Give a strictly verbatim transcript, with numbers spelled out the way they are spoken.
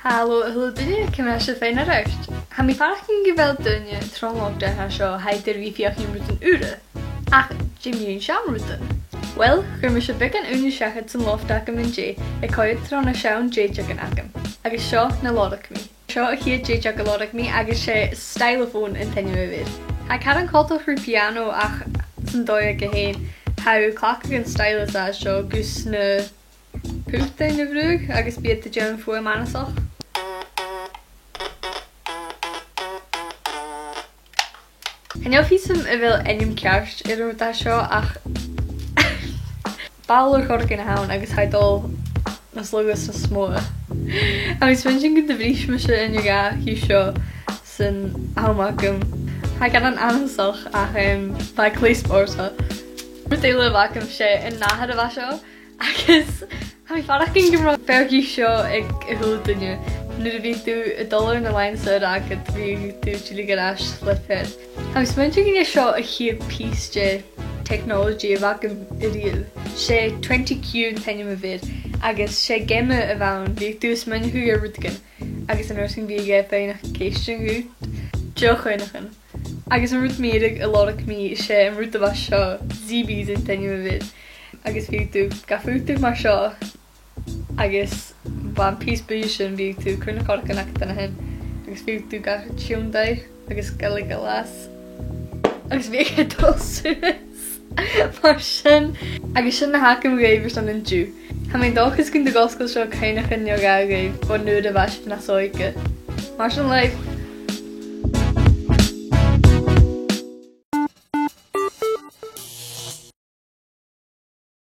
Halò a h-uile duine, ciamar a tha sibh fhèin a-rithist? Tha mi a' faireachdainn gu bheil daoine tron lockdown a tha seo a' feuchainn ri feuchainn rudan ùra. Ach dè mu dheidhinn seann rudan? Well, chuir mise beagan ùine seachad san loft agam an-dè, a' coimhead tro na seann dèideagan agam. Agus seo na lorg mi. Seo a' chiad dèideag a lorg mi agus 's e Stylophone an t-ainm a bh' air. Tha e caran coltach ri piàno ach san dòigh aige fhèin, tha thu a' cleachdadh an stylus a tha seo gus na putanan a bhruthadh agus bidh iad a' dèanamh fuaim annasach. Chan eil fhios agam a bheil ainm ceart air an rud a tha seo ach ball air choreigin a th' ann agus tha e a' dol nas lugha 's nas motha. Tha mi a' smaointinn gun do bhris mise aon no dhà dhiubh seo san àm agam. Tha e caran annasach ach, em, bha e glè spòrsail. Rud eile a bh' agam, 's e an nathair a bha seo. Agus tha mi a' faireachdainn gu robh fear dhiubh seo aig a h-uile duine. Nuair a bhiodh tu a' dol air na làithean-saora agad, bhiodh tu a' tilleadh air ais le fear. Tha mi a' smaointinn gun e seo a' chiad pìos de technology a bh' agam a-riamh. 'S e twenty Q an t-ainm a bh' air, agus 's e geama a bh' ann, bhiodh tu a' smaoineachadh air rudeigin, agus an uair sin bhiodh e a' faighneachd ceistean dhut. Deagh chuimhneachan. Agus an rud mu dheireadh a lorg mi, 's e an rud a bha seo, Zeebies an t-ainm a bh' air. Agus bhiodh tu ga phutadh mar seo, agus bha am pìos buidhe sin, bhiodh tu a' cur na corragan agad ann a shin, agus bhiodh tu ga tionndadh agus ga leigeil às. Agus bhiodh e a' dol suas mar sin. Agus sin na th' agam dhuibh airson an-diugh. Tha mi an dòchas gun do dh'fhosgail seo cuimhneachan no dhà dhuibh bhon uair a bha sibh nas òige. Mar sin leibh.